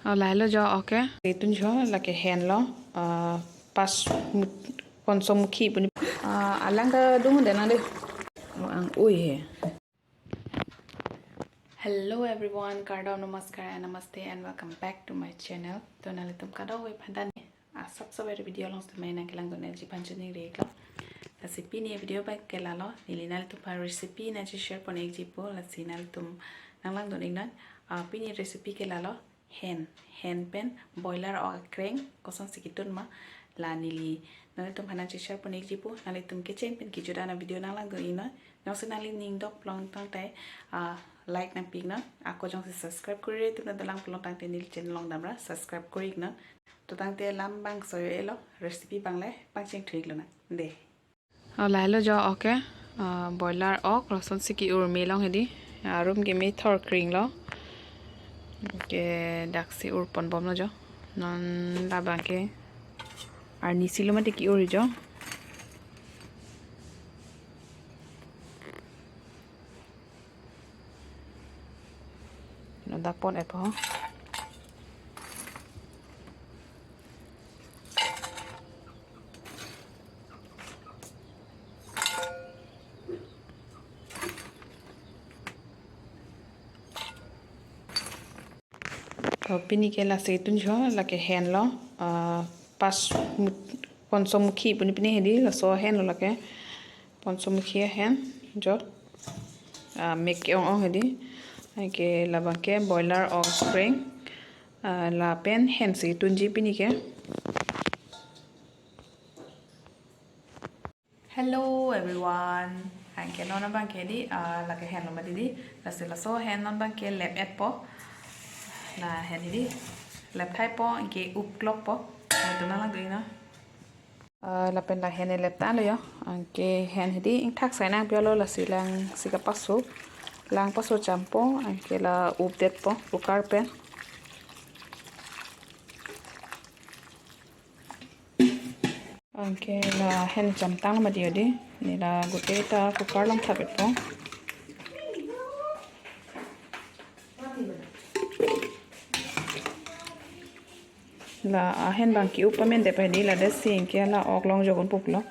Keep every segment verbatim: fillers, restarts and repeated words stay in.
Oh, lahelo jo, okay. Itun jo, lake henlo, ah, pas mut-, ponso mukhi puni. Ah, alang ta dung de nang de. Oh, ang ui he. Hello everyone, kardom, namaskar and namaste and welcome back to my channel. To nanglitum kadokave aphan ta ne asap sap video along sitame nangkelangdun-ikji aphan choningri-iklo. Lasi pini video abang ke lalo, neli nanglitum aphan recipe nangche-share pon-ikji pu, lasi nanglitum nanglangdun-iknon. Ah, pini recipe ke lalo, hen, hen pen boiler ok akreng kosonsi kitun ma, la neli nanglitum aphan nangche-share pon-ikji pu, nanglitum kecheng pen kejut an avideo nanglangdun-iknon. Jongsi nangli ning dok long tangte, ah, like nangpi-iknon. Ako jongsi subscribe kori-re atum nanglang pulo tangte neli channel along damra subscribe kori-iknon. To tangte alam bangso jo-elo, recipe abang le pangcheng thu-iklo nang. De. Oh, lahelo jo, okay. Ah, boiler ok, lasonsi ke-ur me long hedi. Arum ke me thor kring lo. Ke daksi ur pon bomlo jo. Non labang ke arnisi lo mati ke-ur jo. Non dak pon-et po. To pini ke lasi itun jo, lake henlo, ah, pas mut-, ponso mukhi puni pini hedi, laso henlo lake. Ponso mukhi ahen jo, ah, mek ke-ong ong hedi. Anke labang ke boiler ok akreng, ah, lapen hensi tunji pini ke. Hello everyone. Anke non abang ke di, ah, lake henlo mati di. Lasi laso hen non abang ke lep-et po. La hen hedi lep thai po, anke up klok po. Nanglitum nanglangdun-iknon. Ah, lapen la hen lep tanglo jo. Anke hen hedi ingthak sai nangpi-iklo, lasi langsi kapaso. Lang paso cham po, anke la updet po, cooker pen. Anke la hen cham tang mati jo di. Ne la gute ta cooker along thap-et po. La ahen abang ke-up pamen det pa hedi, la det si anke la ok long jokun puplo.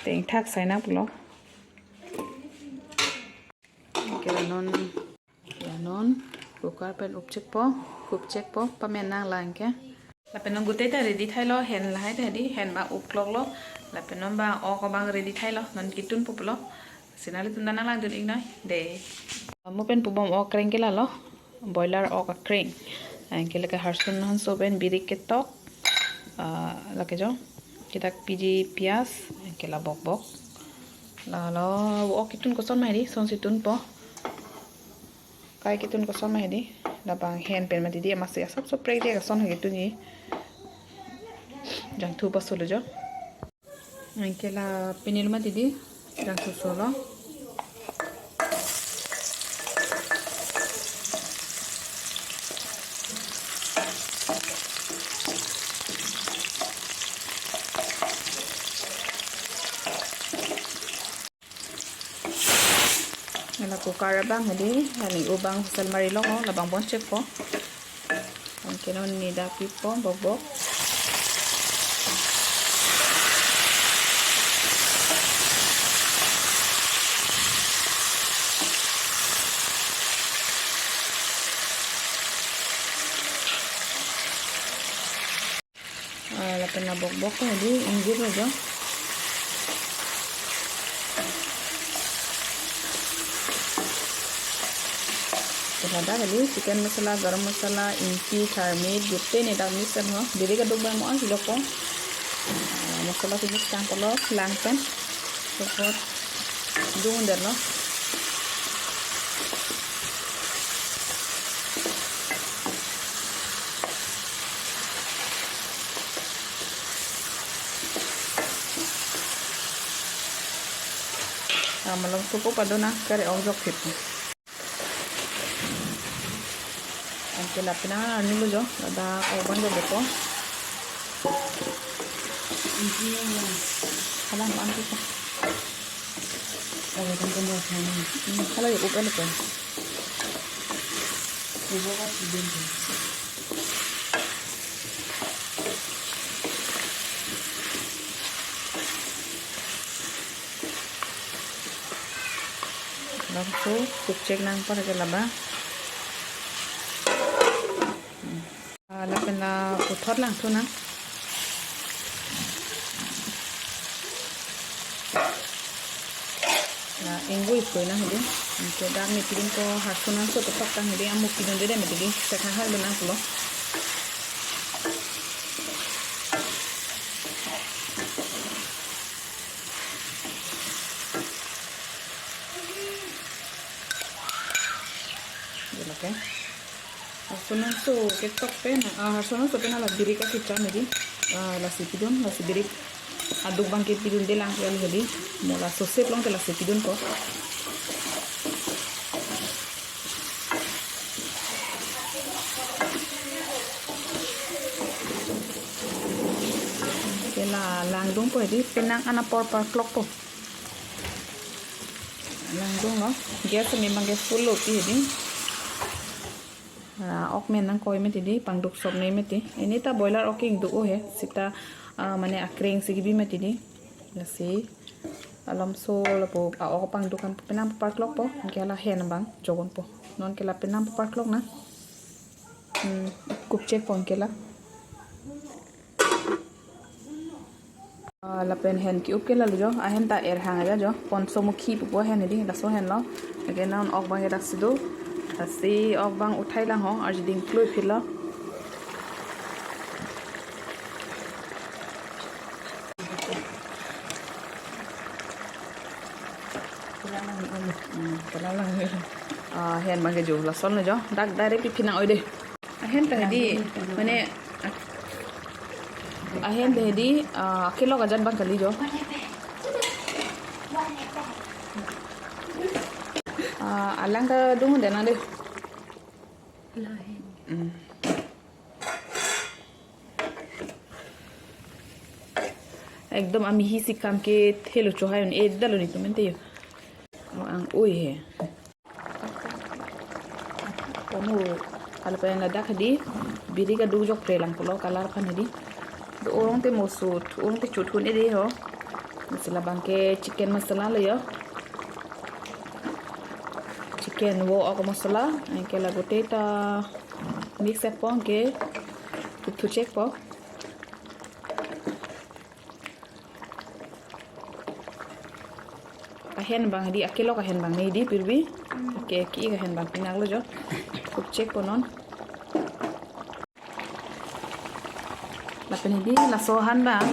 Te ingthak sai nang pulo. Anke la non, la non cooker pen up chek po, up chek po, pamen nang lang ke. Lapen non gute ta ready thailo, hen lahai ta hedi, hen abang up kloklo. Lapen non abang ok abang ready thailo, non kitun puplo. Lasi nanglitum nanglangdun-iknon. De. Mo pen pu bom ok akreng ke lalo, boiler ok akreng. Anke lake harsun hanso pen birik ketok. Ah, lake jo. Kedak piji pias, anke la bokbok. Lalo ok kitun koson ma hedi, sonsi tun po. Kai kitun koson ma hedi, labang hen pen mati di, amatsi asap soprek di, koson hedi tunji. Jangthu paso lo jo. Anke la pini lo mati di, jangthu solo. La cooker abang hedi, la ne-u abang sel mari long, labang bon chek po. Anke non ne dak pi po, bokbok. Ah, lapen la bokbok ta hedi ingjir lo jo. Ladak hedi chicken masala, garam masala, ingti, tharmit, gute ne dak mix ho. Dili kaduk bang mo an silok po. Ah, masala si mix tang pulo, lang pen. Sopot dung der lo. Ah, malom supo padona kare ong jok thip. Anke la penang arni lo jo, ladak oven jo bepo. Hala an kita. Oven kan kan. Hmm, hala ya oven ko. Ibo ba pidun ke. Lapuson kukchek nang apor ke laba. Hmm. Ah, lapen la puthot langthu nang. La ingvoi phui nang hedi. Anke dak ne pidun ko harsun nangso puthot tang hedi, amu pidunde dam hedi. Chethan hal nang pulo. Oke. Harsun nangso ketok pen, ah, harsun nangso pen la birik akecham hedi. Ah, lasi pidun, lasi birik aduk abang ke pidunde lang kali hedi. Mo laso sep along ke lasi pidun ko. Ke la langdunpo hedi, penang an apor parklokpo. Langdunlo, gas ni abang ke full lo ti hedi. Ah, ok men nangkoi mati hedi, pangduk sop ne mati. Ini ta boiler ok ingduk o he, seta, ah, mane akreng si kebi mati hedi. Lasi alamso lapu, ah, ok pangduk an penang parklokpo, anke la hen abang jogonpo. Non ke la penang parklok nang. Hmm, kukchekpo anke la. Ah, lapen hen ke-up ke lalo jo, ahen ta erhang aja jo, Panchmukhi pupo ahen hedi, laso henlo. Anke non ok abang ke daksi do, daksi ok abang uthai lang ho, arjiding klui philo. Hmm, kalang lang. Ah, hen abang ke jo, lason lo jo, dak direct piphi nang oi dei. Ahen ta hedi, mane, ah, ahen ta hedi, ah, akelok ajat abang kali jo. Ah, alang ta dung de nang dei. Hmm. Ekdom amehi si kam kethelo chohai un-e dalo netum ante jo. Mo ang oi he. Kono, halapen ladak hedi, birik aduk jokpre lang pulo, color aphan hedi. Do-o rong te mo sut, o rong te chut un-e dei ho. Masala abang ke chicken masala lo jo. Chicken wo ok masala, anke lagote ta mix etpo anke, thup thuchekpo. Ahen abang hedi, akelok ahen abang ne hedi pirbi. Anke ki-ik ahen abang pinang lo jo. Kukchekpo non. Lapen hedi laso han abang,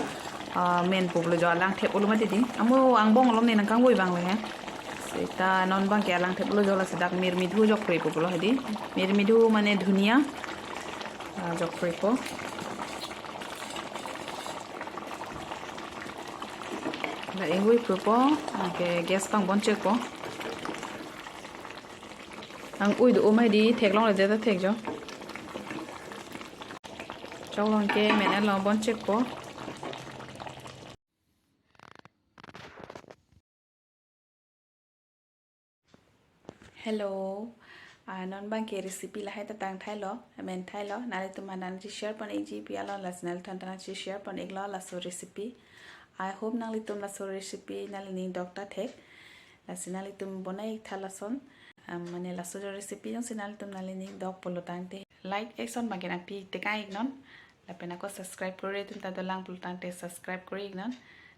ah, menpo pulo jo, alang thep olo mati hedi. Amu angbong along ne nangkangvoi abang lo he. Seta non abang ke alang thep olo jo, lasi dak mirmidhu jokprepo pulo hedi. Mirmidhu mane dhuniya. Ah, jokprepo. La ingvoi phupo, anke gas abang bon chekpo. Ang ui do-o ma hedi, theklong le jeta thek jo. Choklo anke men-et lo, bon chekpo. Hello. Ah, non abang ke recipe lahai ta tangthailo, men thailo. Nanglitum aphan nangji share pon-ikji pi along, lasi nanglitumphan ta nangji share pon-iklo laso recipe. I hope nanglitum laso recipe nanglining dokta thek. Lasi nanglitum bonai-iktha lason. Ah, mane laso jo recipe jongsi nanglitum nanglining dok pulo tangte, like ason abang ke nangpi tekang-iknon. Lapen ako subscribe kori atum ta dolang pulo tangte subscribe kori-iknon.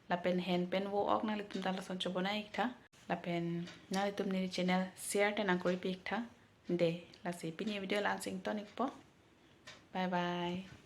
Lapen hen pen wo ok nanglitum ta lason chobonai-iktha. Lapen nanglitum neli channel share ta nangkoripi-iktha. Dei, lasi pini video la-an si ington-ikpo. Bye bye.